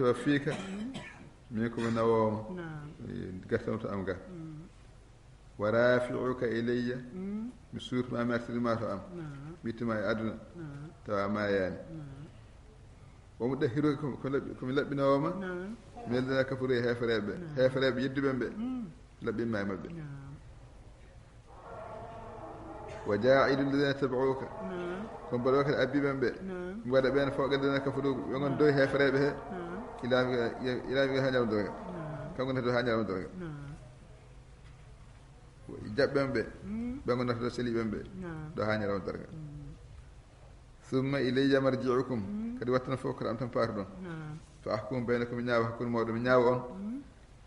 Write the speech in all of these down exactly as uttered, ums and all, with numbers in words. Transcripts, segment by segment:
Wa fiika, min ko mi nawooma. Naam. Gartam to am ga. Wa rafi'uka ilayya, mi suutma, mi artirma to am. Naam. Mi ittuma e aduna. Naam. Tawa maayaani. Naam. Wa mudahhiruka, ko mi laɓɓinoowo ma. Naam. Min alladhina kafaru, e heefereeɓe. Naam. Heefereeɓe yedduɓe ɓe. Laɓɓinma e maɓɓe. Naam. Wa jaa'ilu alladhina taba'uka. Naam. Ko mi waɗa kadi abbiɓe ɓe. Naam. Mi waɗa ɓeen fof alladhina kafaru, ɓe ngon dow heefereeɓe he. Naam. Ila, ila, ila haa ñalawma darnga. Naam. Kanko nata dow haa ñalawma darnga. Naam. Jaɓɓe ɓe. Ɓe ngon nata dow seliiɓe ɓe. Naam. Dow haa ñalawma darnga. Thumma ilayya marji'ukum. Kadi wattan fof ko am tan paatuɗon. Naam. Fa ahkumu baynakum, mi ñaawa hakkunde mooɗon, mi ñaawa on.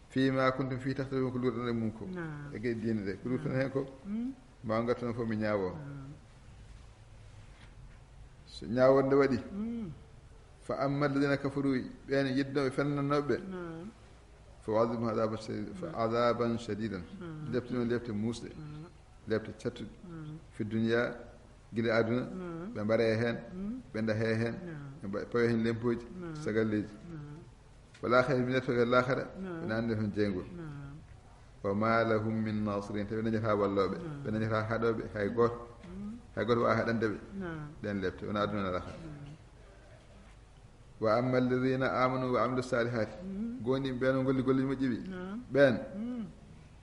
Fima kuntum fihi takhtalifun, ko luurɗon e mum ko. Naam. E geɗe diine ɗe, ko luurɗon heen ko, ma ngartan fof mi ñaawo. Naam. So ñaawonde waɗi, fa amma alladhina kafaru, ɓeen yeddinooɓe, fennanooɓe, naam, fa u'adhibuhum adhaban shadid-, fa adhaban shadidan. Naam. Lepte ɗum lepte muusɗe, naam, lepte cattuɗe. Naam. Fi dunya, gila aduna, naam, ɓe mbaree heen, ɓe ndahee heen, naam, ɓe mba-, pawee heen lempooji, naam, sagalleeji. Naam. Wala khayra min, to laakhara, naam, ɓe nande toon jeyngol. Naam. Wa ma lahum min nasirin, te ɓe dañataa wallooɓe, naam, ɓe dañataa haɗooɓe, hay gooto, hay gooto waawaa haɗande ɓe. Naam. Ɗeen lepte, wona aduna, wona laakhara. Naam. Wa amma alladhina amanu wa amilu salihati, goonɗinɓe ɓeen, ngolli golle moƴƴi ɓe, naam, ɓeen,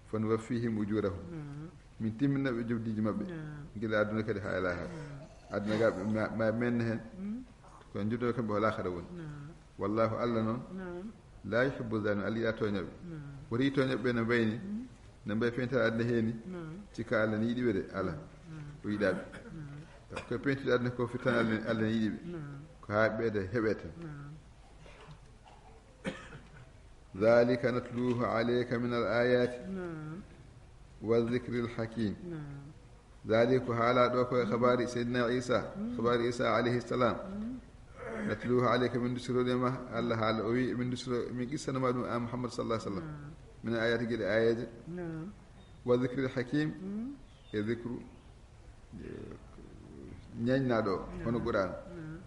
fa nuwaffihim ujurahum. Naam. Min timmina ɓe jofdiiji maɓɓe. Naam. Gila aduna kadi haa e laakhara. Naam. Aduna ga ɓe ma, ma men heen. Ko joddo kamɓe ko laakhara woni. Naam. Wallahu, Allah noon, naam, la yuhibbu zalimin, Allah yiɗaa tooñooɓe. Naam. Woti tooñooɓe ɓe no mbayni, no mbayi peental aduna heeni, naam, cikka Allah ne yiɗi ɓe de, alaa. Naam. O yiɗaa ɓe. Naam. Ko peentude aduna ko firtan Allah, Allah ne yiɗi ɓe. Naam. Ko haa ɓeyda heɓe tan. Naam. Dhalika natluhu alayka min al ayati, naam, wa dhikril hakim. Naam. Dhalika ko haalaa ɗo ko e khabaari Seydina Isa, khabaari Isa alayhi salam. Natluhu alayka, min dusirode ma, Allah haala o wi, min dusiro, min qissana ma ɗum an Muhammad sallallahu alaihi wasallam. Naam. Min ayati, geɗe aayeeje. Naam. Wa dhikril hakim, e dhikru, e, ñañnaaɗo o, hono Qur'an. Naam.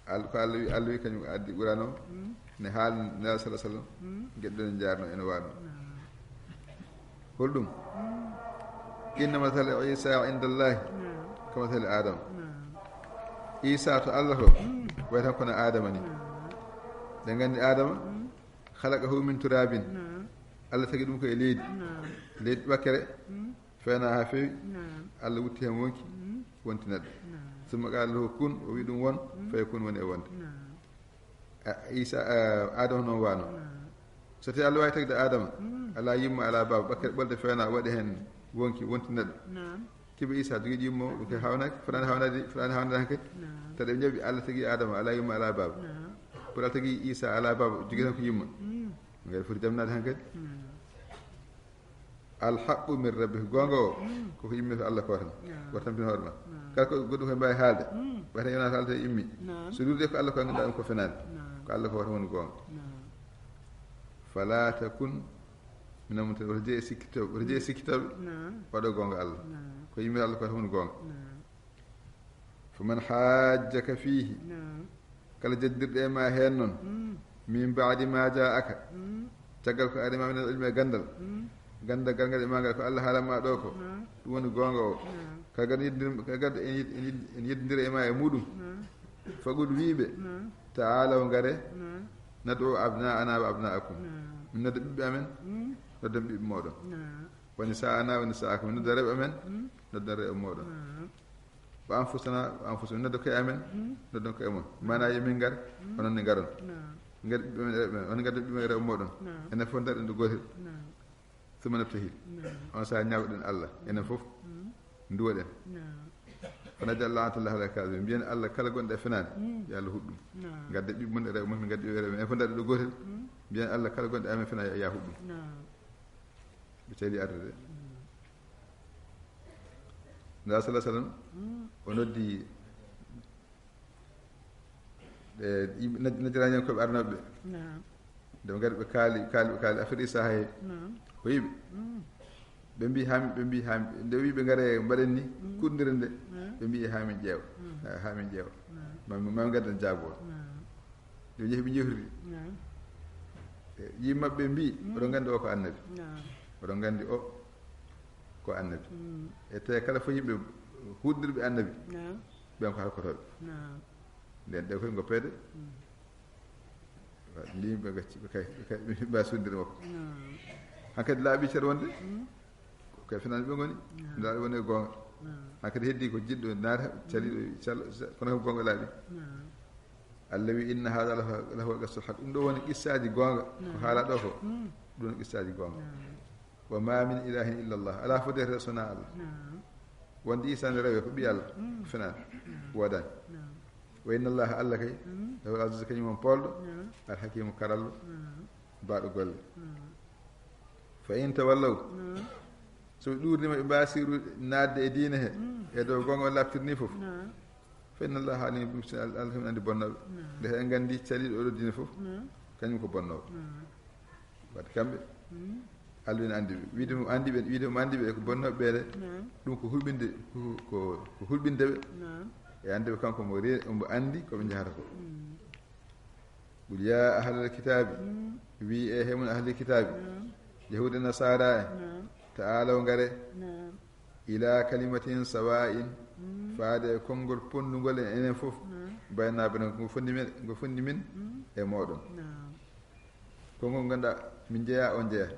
Al-, ko Allah wi, Allah wi kañum addi Qur'an o, ne haala Nelaɗo sallallahu alaihi wasallam, geɗe ɗe no njaarno, ene waano. Naam. Holɗum? Inna mathala Isa inda Allahi ka mathali Adam. Naam. Isa to Allah to, way tan kono Adama ni. Naam. Ɗen nganndi Adama, khalaqahu min turabin. Naam. Allah tagi ɗum ko e leydi. Naam. Leydi ɓakkere. Feena haa feewi. Naam. Allah wutti heen wonki, wonti neɗɗo. Naam. Summa qala lahu kun, o wi ɗum won, fayakun, woni e wonde. Naam. A, Isa, a, Adama noon waano. Naam. So tawi Allah waawi tagde Adama, alaa yumma, alaa baaba, ɓakkere ɓolde feena, waɗi heen wonki, wonti neɗɗo. Naam. Kiba Isa jogiiɗo yumma, ko hawnaaki, fotaani hawnaade, fotaani hawnaade hankadi. Naam. Tawa ɓe njaɓi Allah tagi Adama, alaa yumma, alaa baaba. Naam. Pour Allah tagi Isa, alaa baaba, jogii tan ko yumma. Ngari foti jamnaade hankadi. Naam. Alhaqqu min rabbik, goonga o, koko immi to Allah ko tan. Naam. Wata tampin hoore ma. Naam. Kala ko goɗɗo ko mbaawi haalde, wata yonata haalde immi. Naam. So luurde ko Allah ko ngannduɗaa ɗum ko fenaande. Naam. Ko Allah ko wata woni goonga. Naam. Fala takun mina mumtarin, wata jeyi sikkitooɓe, wata jeyi sikkitooɓe. Naam. Waɗo goonga Allah. Naam. Ko immi to Allah ko wata woni goonga. Naam. Faman hajjaka fihi. Naam. Kala jaddirɗo e ma heen noon. Min ba'di ma ja'aka. Caggal ko ari ma min al-ilmi e ganndal. Ganndal ngal ngal e ma ngal ko Allah haalan ma ɗo ko. Naam. Ɗum woni goonga o. Naam. Kala gaddo yeddir-, kala gaddo en yed-, en yed-, en yeddindira e ma e muɗum. Naam. Faqul, wiiɓe. Naam. Ta'alaw, ngare. Naam. Nad'u abna'ana wa abna'akum. Naam. Min nodda ɓiɓɓe amen. Noddan ɓiɓɓe mooɗon. Naam. Wa nisa'ana wa nisa'akum. Min nodda rewɓe amen. Noddan rewɓe mooɗon. Naam. Wa anfusana wa anfusakum, nodda koye amen, noddon koye mon. Maanaa yo min ngar, onon ne ngaron. Naam. Ngar ɓiɓɓe men rewɓe men, onon ngar ɓiɓɓe men rewɓe mooɗon. Naam. Enen fof ndaroɗen ɗo gootel. Naam. Summa nabtahil. Naam. On saaha ñaagoɗen Allah, enen fof nduwoɗen. Naam. Fa naj'ala la'natallahi alal kaazibin. Mbiyen Allah kala gonɗo e fenaande, yo Allah huɗ ɗum. Naam. Ngadda ɓiɓɓe mon e rewɓe mon, ngadda ɓiɓɓe rewɓe men, enen fof ndaroɗen ɗo gootel. Mbiyen Allah kala gonɗo e amen fenaande, yo Allah huɗ ɗum. Naam. Ɓe cali arde de. Nda sallallahu alaihi wasallam, o noddi, e, yimɓe Naj-, Najraniyankoɓe arnooɓe ɓe. Naam. Nde ɓe ngari ɓe kaali, kaali, ɓe kaali affaire Isa he. Naam. O yiɓe. Ɓe mbi haa min, ɓe mbi haa min, nde o wi ɓe ngare mbaɗen ni, kuɗondiren de. Naam. Ɓe mbi haa min ƴeewa. Naam. Haa min ƴeewa. Naam. Ma, ma, ma ngadden jaabol. Naam. Nde ɓe njehi ɓe njehridi. Naam. Yimɓe maɓɓe mbi, oɗon nganndi o ko annabi. Oɗon nganndi o ko annabi. E tawi kala fof yimɓe huɗndirɓe annabi, ɓen ko halkotooɓe. Nden ɗe koye ngo peede. Ndi yimɓe gacci ɓe kay ɓe kay ɓe mbawi sundire makko. Hankadi laaɓi ceeɗa wonde koye finande ɓe ngoni. Ndaa woni e goonga. Hankadi heddi ko jiɗɗo naata caliɗo. Kono ko goonga laaɓi. Allah wi, inna hada lahuwal qassul haq. Ɗum ɗo woni qissaaji goonga. Ko haala ɗo ko ɗum woni qissaaji goonga. Wa ma min ilahin illa Allah. Alaa fof deete sona Allah. Wonde Isa ne rewe ko ɓiy Allah. Ko fenaani. Woodaani. Wa inna Allah, Allah kay, lahuwal aziz, kañum woni poolɗo. Al hakimu, karallo, baaɗo golle. Fa in tawallaw, so ɓe ɗuurnima ɓe mbasiru naatde e diine he, e dow goonga o laaɓtirni fof. Fa inna Allah, haali ɗum, si Allah kam andi bonnooɓe. Nde en nganndi caliiɗo oɗo diine fof, kañum ko bonnoowo. Wadde kamɓe, Allah ene andi ɓe. Wiide mo andi ɓe, wiide mo andi ɓe ko bonnooɓe ɓe de, ɗum ko hulɓinde, ko, ko, ko hulɓinde ɓe. E ande ɓe kanko mo re-, omo andi ko ɓe njahata ko. Qul ya ahlal kitaabi, wi e hemon ahlil kitaabi, yahuud e nasaara en, ta'aalaw ngare, ila kalimatin sawa'in, faade e konngol ponndungol en enen fof, baynana, bana ngo fondi men, ngo fondi min e mooɗon. Konngol ngol ngannduɗaa min njeyaa, on njeyaa.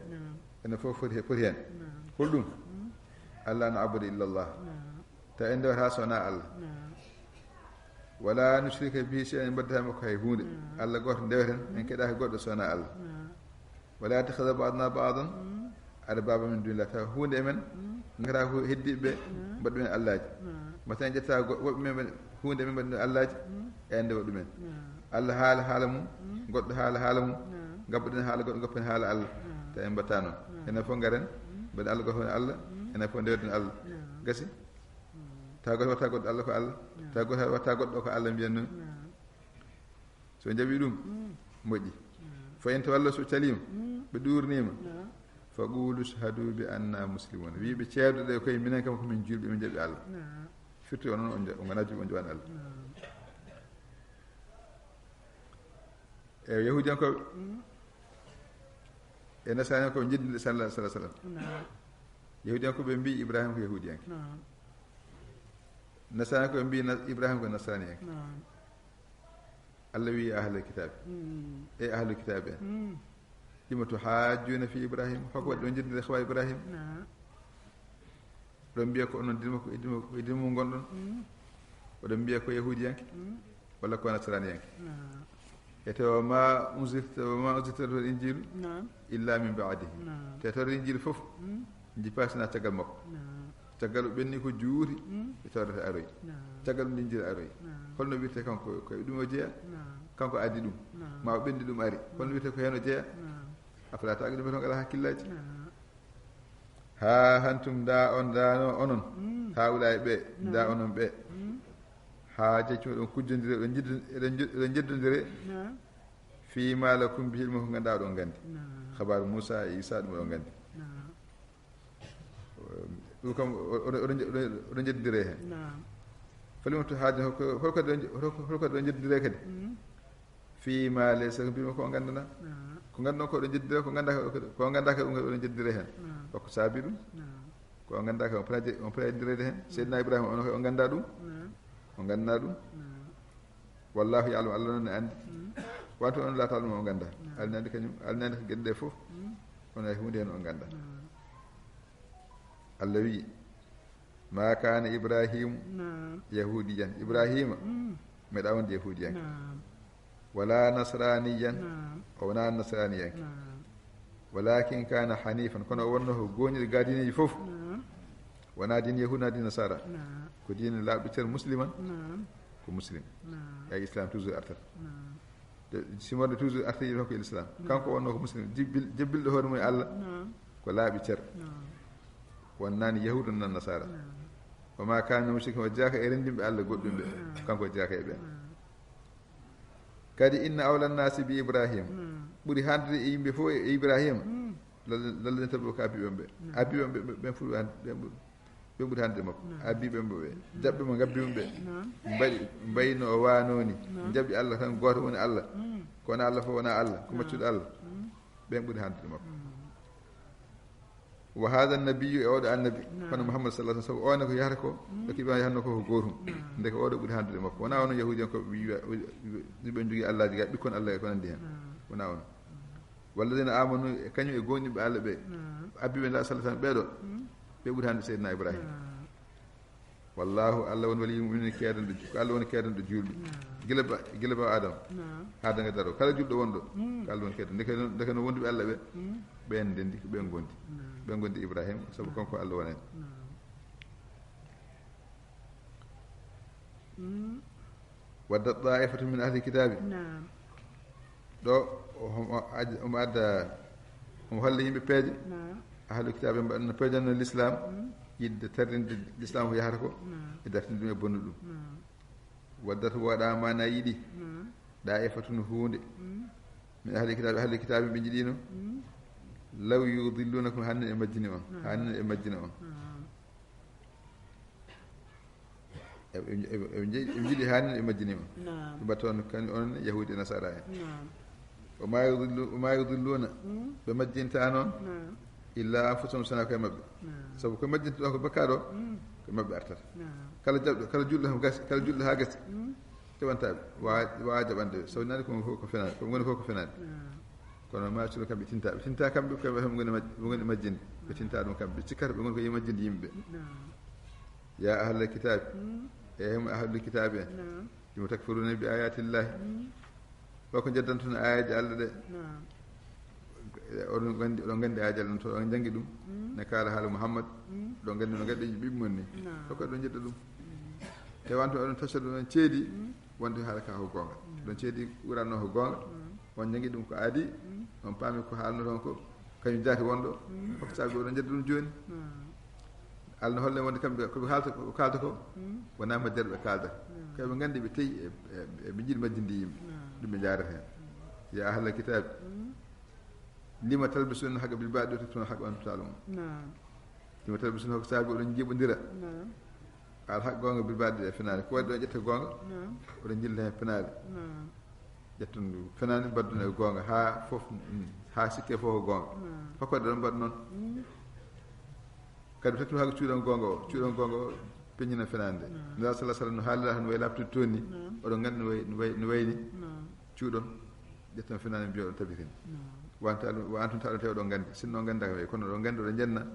Enen fof foti he-, foti heen. Hol ɗum? Alla na'buda illa Allah. Taw en ndewata so wonaa Allah. Wala nushrika bihi shay'an, en mbaddata makko hay huunde. Allah gooto ndeweten, en keɗaaki goɗɗo so wonaa Allah. Wala yattakhidha ba'duna ba'dan arbaba min dunillah. Taw huunde e men, ngataa ko heddiiɓe ɓe, mbaɗa ɗumen allaaji. Mataw en ƴetta go-, woɓɓe men, huunde men mbaɗa ɗum allaaji, e ande waɗa ɗumen. Allah haala haala mum, goɗɗo haala haala mum, ngabbaɗen haala goɗɗo, ngappen haala Allah. Taw en mbaɗata noon. Enen fof ngaren, mbaɗen Allah gooto woni Allah, enen fof ndewden Allah. Gasi? Taw gooto watta goɗɗo Allah ko Allah. Taw gooto watta goɗɗo ko Allah mbiyen noon. So jaɓi ɗum, moƴƴi. Fa in tawallaw, so caliima, ɓe ɗuurnima, fa qulu shhadu bi anna muslimun. Wi ɓe ceedoɗe koye minen kam ko min julɓe, min jaɓi Allah. Firti onon on ja-, on ngonaa julɓe, on jaɓaani Allah. E yahudiyankooɓe, e nasarankooɓe njeddinde sallallahu alaihi wasallam. Yahudiyankooɓe mbi Ibrahima ko yahudiyanke. Nasarankooɓe mbi na-, Ibrahima ko nasraniyanke. Allah wi, ya ahlal kitaabi, e ahlul kitaabi en, lima tuhajjuna fi Ibrahim, hoko waɗi ɗon jeddinde hawa Ibrahim? Ɗon mbiya ko onon diine makko, e diine makko, e diine mum ngonɗon. Oɗon mbiya ko yahudiyanke, walla ko nasraniyanke. E tawa ma unzirta, wa ma unzirta al injilu illa min ba'dihi. Te tawreeta, injilu fof, jippaaki sina caggal makko. Caggal o ɓenni ko juuti, e tawreeta aroy. Caggal ɗum Linjiila aroy. Holno wirte kanko, ko e ɗum o jeya? Kanko addi ɗum. Ma o ɓenni ɗum ari. Holno wirte ko heen o jeya? Afala ta'qilun, ɓe toon alaa hakkillaaji? Ha antum, nda on, nda no onon. Haulaa'i ɓe, nda onon ɓe. Ha jeccu ɗon kujjondire, ɗon jiddo-, ɗon jid-, ɗon jeddondire. Fi ma lakum bihi ilmun, ko ngannduɗaa ɗon nganndi. Xabaaru Muusa e Isa ɗum ɗon nganndi. Ɗum kam, o-, oɗo, oɗo, oɗo, oɗo njeddondire heen. Falima tuhajjuna, holko, holko ɗo nje-, holko, holko ɗo njeddondire kadi? Fi ma laysa lakum bihi ilmun, ko nganndanaa. Ko ngannduɗon ko oɗo njeddondire, ko nganndaa ko, ko nganndaa ko ɗum oɗo njeddondire heen. Holko saabi ɗum? Ko nganndaa ko on poti, on poti njeddondireede heen. Seydina Ibrahima, on ko on nganndaa ɗum? On nganndanaa ɗum? Wallahu ya'lam, Allah noon ne anndi. Wonto on laata ɗum on nganndaa. Allah ne anndi kañum, Allah ne anndi ko geɗe ɗe fof. On hay huunde heen on nganndaa. Allah wi, ma kana Ibrahimu yahudiyan. Ibrahima, meɗa wonde yahudiyanke. Wala nasraniyan, o wona nasraniyanke. Walakin kana hanifan, kono o wonno ko goonɗinɗo ga diineeji fof. Wona diine yahuud, wona diine nasara. Ko diine laaɓɗo cer, musliman. Ko muslim. Ay islam toujours artata. Te simorde toujours arti ko l'islam. Kanko wonno ko muslim, jibbil-, jebbilɗo hoore mum e Allah. Ko laaɓi cer. Wonnaani yahuud, wonnaani nasara. Wa ma kana mushrikin, o jeyaaka e renndinɓe Allah goɗɗum ɓe. Kanko o jeyaaka e ɓen. Kadi, inna awla nnasi bi Ibrahim, ɓuri handude e yimɓe fof e Ibrahima, lalla-, lalladina tabau, ko abiɓe ɓe. Abiɓe ɓe, ɓe, ɓen fof ɓe han-, ɓe ɓuri, ɓe ɓuri handude makko. Abiɓe ɓe, jaɓɓe mo, ngabbi mo ɓe. Mbaɗi, mbayi no o waanoo ni. Jaɓi Allah tan, gooto woni Allah. Ko wona Allah fof wona Allah, ko maccuɗo Allah. Ɓen ɓuri handude makko. Wa hada nabiyyu, e oɗo annabi, kono Muhammad sallallahu alaihi wasallam, sabu o ne ko yahata ko, e kiɓe yahanno ko, ko gotum. Ndeke oɗo ɓuri handude makko. Wona ono yahudiyankoɓe wiya, wiɓe jogii allaji ga, ɓikkon Allah e ko nandi hen. Wona ono. Walladina amanu, e kañum e gomɗinɓe Allah ɓe, abbiɓe nda sallallahu alaihi wasallam ɓeɗo, ɓe ɓuri hande Seydina Ibrahim. Wallahu, Allah woni waliyul mu'minin, keedanɗo ju-, ko Allah woni keedanɗo julɓe. Gila ba, gila ba Adama. Haa daga daro. Kala julɗo wonɗo, ko Allah woni keedanɗo. Ndeke noon, ndeke noon wonduɓe Allah ɓe, ɓen ndendi, ko ɓen gondi. Ɓen gondi Ibrahim, sabu kanko Allah woni en. Wadda taifatu min ahli kitabi. Ɗo, o, omo ad-, omo adda, omo holla yimɓe peeje. Ahlu kitabe mbaɗa no peejanno l'islam, yidde tarrinde l'islam ko yahata ko, e dartinde ɗum e bonnude ɗum. Waddat waɗa mana yiɗi, ɗa e fatunu huunde. Min ahli kitabe, ahli kitabe ɓe jiɗino. Law yudillunakum, hanne e majjini on, hanne e majjina on. Eɓe, eɓe, eɓe, eɓe njeɗi, eɓe njiɗi haa ni ɓe majjiniima. Naam. Ɓe mbaɗta on, kañum onon ne, Yahuudi e Nasaara en. Naam. Wa maa yudillu-, wa maa yudilluuna, ɓe majjinta noon, illa anfusahum, sonaa koye maɓɓe. Naam. Sabu ko majjinta ɗo ko bakkaa ɗo, ko maɓɓe artata. Naam. Kala jaɓɗo, kala julɗo haa gasi, kala julɗo haa gasi, jaɓantaa ɓe. Wa-, waawa jaɓande ɓe. Sabu nani ko, ko fenaande, ko ngoni fof ko fenaande. Naam. Kono maa cuɗo kamɓe tinta, ɓe tinta kamɓe, kamɓe ɓe ngoni maj-, ɓe ngoni majjinde. Ɓe tinta ɗum kamɓe, ɓe cikkata ɓe ngoni ko yiɗi majjinde yimɓe. Naam. Ya ahlal kitaabi, e himo ahlul kitaabi en. Naam. Lima takfuruuna bi ayaatillahi. Hol ko njeddanton ayaaji Allah ɗe? Naam. Oɗon nganndi, oɗon nganndi ayaaji Allah ɗum, to oɗon njanngi ɗum, ne kaala haala Muhammad, oɗon nganndi no ngadde ɓiɓɓe mon ni. Naam. Hol ko oɗon njedda ɗum? Te wanto oɗon tacca ɗum, oɗon ceedi, wonde haala ka ko goonga. Oɗon ceedi Qur'an o ko goonga, on njanngi ɗum ko aadi, on paami ko haalnoton ko, kañum jaati wonɗo, hol ko saabi oɗon njedda ɗum jooni? Allah no holla wonde kamɓe ko ɓe haalta, ko ɓe kaalta ko, wonaa majjere ɓe kaaldata. Ko ɓe nganndi ɓe teyi e, e, e ɓe njiɗi majjinde yimɓe. Ɗum ɓe njaarata heen. Ya ahlal kitaabi, lima talbisuuna haqa bil baaɗil wa taktumuuna haqa wa antum ta'lamuun. Lima talbisuuna, hol ko saabi oɗon njiiɓondira? Al haq goonga bil baaɗil e fenaande. Ko waɗi ɗo ƴetta goonga, oɗon njilla heen fenaande. Ƴetton fenaande, mbaɗɗon e goonga haa fof, mm, haa sikke fof ko goonga. Hol ko waɗi ɗon mbaɗa noon? Kadi fettu haaga cuuɗon goonga o, cuuɗon goonga o peññina fenaande. Nabi sallallahu alaihi wasallam no haalira heen way laaɓtude toon ni, oɗon nganndi no way, no way, no wayni. Cuuɗon, ƴetton fenaande, mbiyoɗon tabitin. Wanta ɗum, wa antum ta'lamuun, tawi oɗon nganndi. Sinno on nganndaaka way, kono oɗon nganndi, oɗon njenna,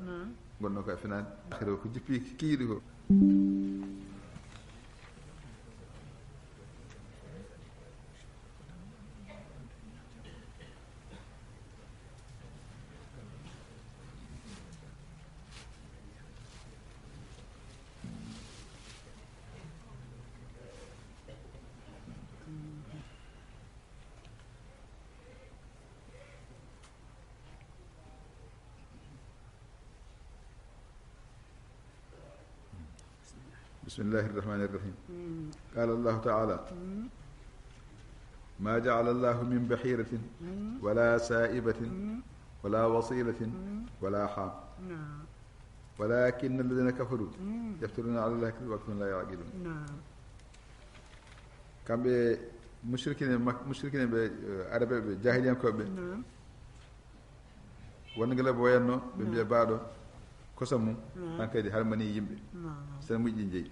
ngonɗon ko e fenaande. Akhira ko jippi kiiɗi ko. بسم الله الرحمن الرحيم. قال الله تعالى: ما جعل الله من بحيرة ولا سائبة ولا وصيلة ولا حام. ولكن الذين كفروا يفترون على الله الكذب وأكثرهم لا يعقلون. Kamɓe mushrikine mak-, mushrikine ɓe, eh, arabe ɓe, jahiliyankooɓe ɓe. Wonde ngelooba wayatno, ɓe mbiya baaɗo kosam mum, hankadi harmani yimɓe. Sene mujji jeyi.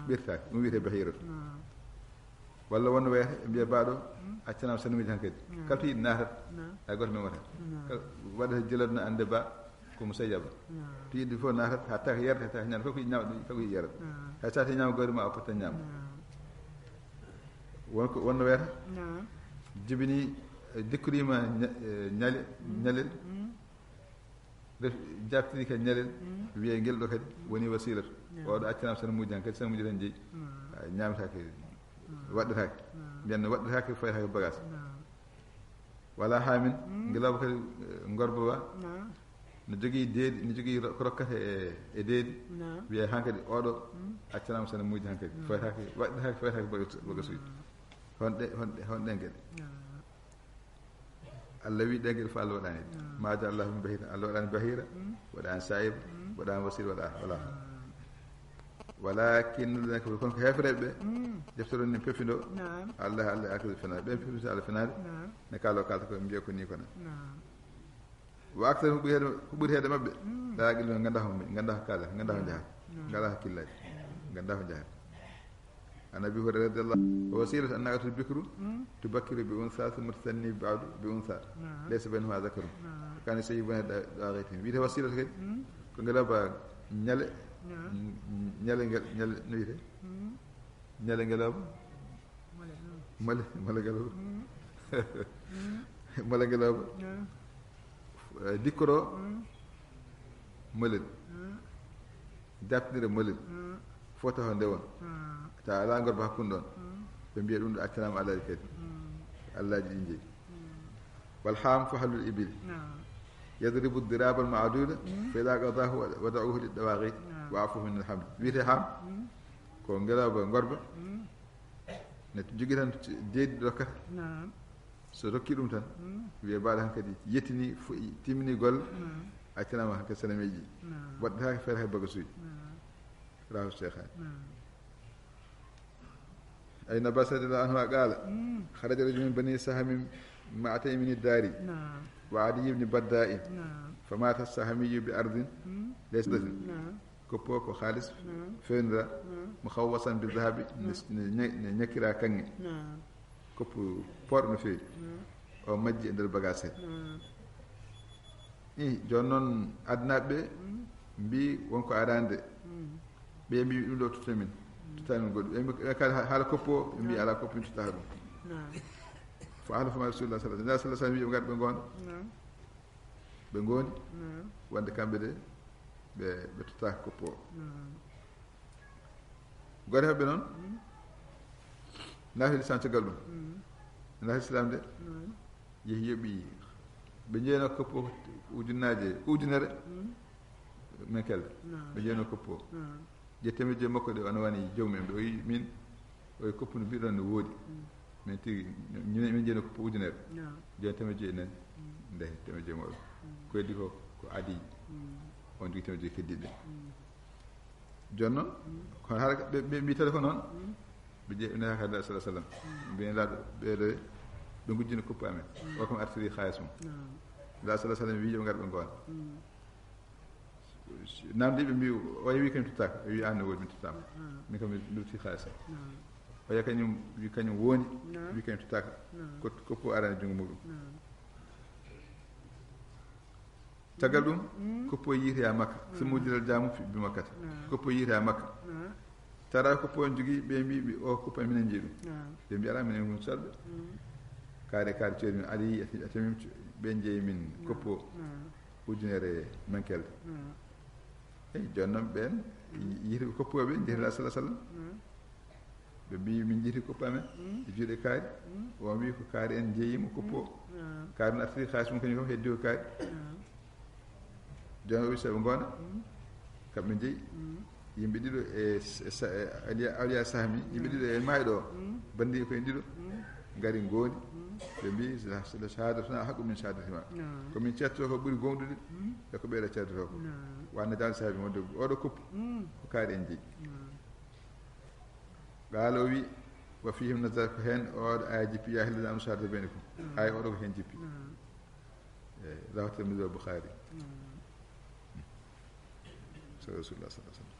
Ɓirtaaki, ɗum wiyetee bahiratu. Walla wonde wayata, ɓe mbiya baaɗo accanaama sene mujji hankadi. Kala to yiɗi naatat, hay gooto memata. Kala waɗata jiloɗo no annde ba, ko musayyaba. To yiɗi fof naatat, hatta ko yarata, hatta ko ñaama, fof ko yiɗi ñaama, ɗum fof ko yiɗi yarata. Hay sa te ñaama gawri ma, a fotta ñaama. Won ko, wonno wiyata? Naam. Jibini, eh, jikkorima ña-, eh, ñale, ñalel. Ref, jaabtiri kadi ñalel, wiye ngel ɗo kadi woni wasilatu. Naam. Oɗo accanaama sene mujji tan, kadi sene mujji tan jeyi. Naam. A ñaamataake, waɗɗataake. Naam. Mbiyan no waɗɗataake, faytaake bagage. Naam. Wala haamin, ngelooba kadi, eh, ngorba ba. Naam. No jogii deedi, no jogii ro-, ko rokkata e, e deedi. Naam. Wiye hankadi oɗo, accanaama sene mujji hankadi. Naam. Faytaake, waɗɗataake, faytaake baga-, bagasuuji. Naam. Honɗe, honɗe, honɗen geɗe? Naam. Allah wi ɗen geɗe fof Allah waɗani. Naam. Ma ja'ala Allahu min bahira, Allah waɗani bahira, waɗani sa'iba, waɗani wasila, waɗa, wala. Naam. Walakin alladhina kafaru, kono ko heefereɓe ɓe, yaftaruna, pefindo. Naam. Allah, Allah, akal fenaande. Ɓen pefito Allah fenaande. Naam. Ne kaalo kalta ko mbiya ko ni kono. Naam. Wa aksaruhum, ko ɓuri heede, ko ɓuri heede maɓɓe, la yaqiluna, nganndaa ko, nganndaa ko kaalata, nganndaa ko njahata, ngalaa hakkillaaji, nganndaa ko njahata. An Abi Hurayra radiyallahu anhu, wa wasilatu annaqatul bikru tubakkiru bi unsa, summa tusanni ba'du bi unsa, laysa baynaha zakarun, kana yusayyibuna dawaghitihim. Wiyete wasilatu kadi, ko ngelooba ñale, ñale ngel, ñale, no wiyete? Ñale ngelooba. Male, male ngelooba. Male ngelooba. Eh, dikkoro. Malel. Dartinira malel. Fota ho nde won. Ta ala ngorba hakkunde on. Ɓe mbiya ɗum ɗo accanaama alaaji kadi. Allaaji ɗi njeyi. Wal ham fa halul ibil. Yadribu diraba al ma'duda, fa idha qadahu wa da'uhu lid dawaghit, wa afu min al hamd. Wiyete ham. Ko ngelooba ngorba. Ne jogii tan deedi rokkata. So rokki ɗum tan, wiye baaɗo han kadi yettini, fo-, timmini golle, accanaama han kadi sanameeji. Waɗɗataake feere hay bagasuuji. Rawahu Sheikhaani. Ay Ibn Abbaas radiyallahu anhu qaala, kharaja rajulun min bani Sahmin ma'a Taymin ad-Dari wa Adiy ibn Badda'in, fa mata as-Sahmiyyu bi ardin laysa lahu. Koppo ko haalis, fewnira, mukhawwasan bi dhahabi, ne, ne, ne ñakkira kaŋŋe. Koppo pooɗo no feewi. O majji e nder bagaas he. I, jooni noon, adnaaɓe ɓe mbi won ko araani de. Ɓe mbi ɗum ɗo totta min. Totta min goɗɗum. Ɓe mbi, ɓe kala haala koppo, ɓe mbi alaa koppo, min tottata ɗum. Fa ahdafu ma Rasulullah sallallahu alaihi wasallam. Sallallahu alaihi wasallam wi ɓe ngar ɓe ngoonda. Ɓe ngondi wonde kamɓe de ɓe, ɓe tottaaka koppo o. Goto heɓɓe noon naati lislaam caggal ɗum. Naati lislaam de yehi yoɓi ɓe jeeyno koppo ko ujunnaaje, ko ujunere men kelde. Ɓe jeeyno koppo o. Je temeje makko ɗe, ono wani joomum en ɓe, o yi min, o yi koppu no mbiɗon no woodi. Min tigi, min, min jeeyno koppo ujunere. Jooni temeje joyi enen, nde temeje joyi moɗon. Ko heddi ko, ko adi. On tigi temeje joyi keddiɗe. Jooni noon, kono hara ɓe, ɓe mbi tawi ko noon, ɓe jeeyi, ɓe nehaka Nulaaɗo sallallahu alaihi wasallam. Mbiyen Nulaaɗo ɓeeɗo, ɓe ngujjino koppu amen. O kam artiri xaalis mum. Nulaaɗo sallallahu alaihi wasallam wi yo ɓe ngar ɓe ngoona. Namdi ɓe mbi, oya wi kañum tottaaka, o wi an no woodi min tottaama. Min kam mi lutti xaalis am. Oya kañum wi kañum wondi, wi kañum tottaaka. Ko, koppo arani junngo muɗum. Caggal ɗum, koppo yiita Makka. Summa wujjidal jaamu fi, bi Makkata. Koppo yiita Makka. Tara koppo on jogii, ɓe mbi, ɓe o koppo minen jeyi ɗum. Ɓe mbi ala minen woni salɓe. Kaari, kaari ceeɗu min Ali, a tamim, ɓe jeyi min koppo. Ujunere men kelde. Eyi, jooni noon ɓeen, yiiti ɓe koppu ɓe, njehi Nulaaɗo sallallahu alaihi wasallam. Ɓe mbi, min njiiti koppu amen e juuɗe kaari. O wi ko kaari en njeeyimo koppu o. Kaari no artiri xaalis mum kañum kam heddi ko kaari. Jooni o wi so ɓe ngoona, kamɓe njeyi. Yimɓe ɗiɗo e s-, e sa-, e awliya, awliya Sahmi, yimɓe ɗiɗo e maayɗo o, banndiraaɓe ko en ɗiɗo, ngari ngooni, ɓe mbi, "La, la shahadatuna haqqu min shahadatihima." Ko min ceetto ko ɓuri goonɗude e ko ɓeeɗo ceetto ko. Wa najal sahabi wonde oɗo koppu, ko kaari en jeyi. Qaala o wi, "Wa fihim nazala," ko heen oɗo aya jippi, "Ya ayyuhallazina amanu shahidu baynakum." Aya oɗo ko heen jippi. Eh, rawahu Tirmidhi wa Bukhari. Sallallahu alaihi wasallam.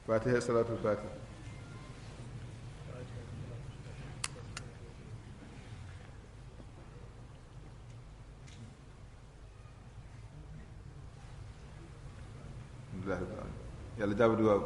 Fatiha, salatul Fatiha. Alhamdulillah rabbil alamin. Yo Allah jaabo duwaaw.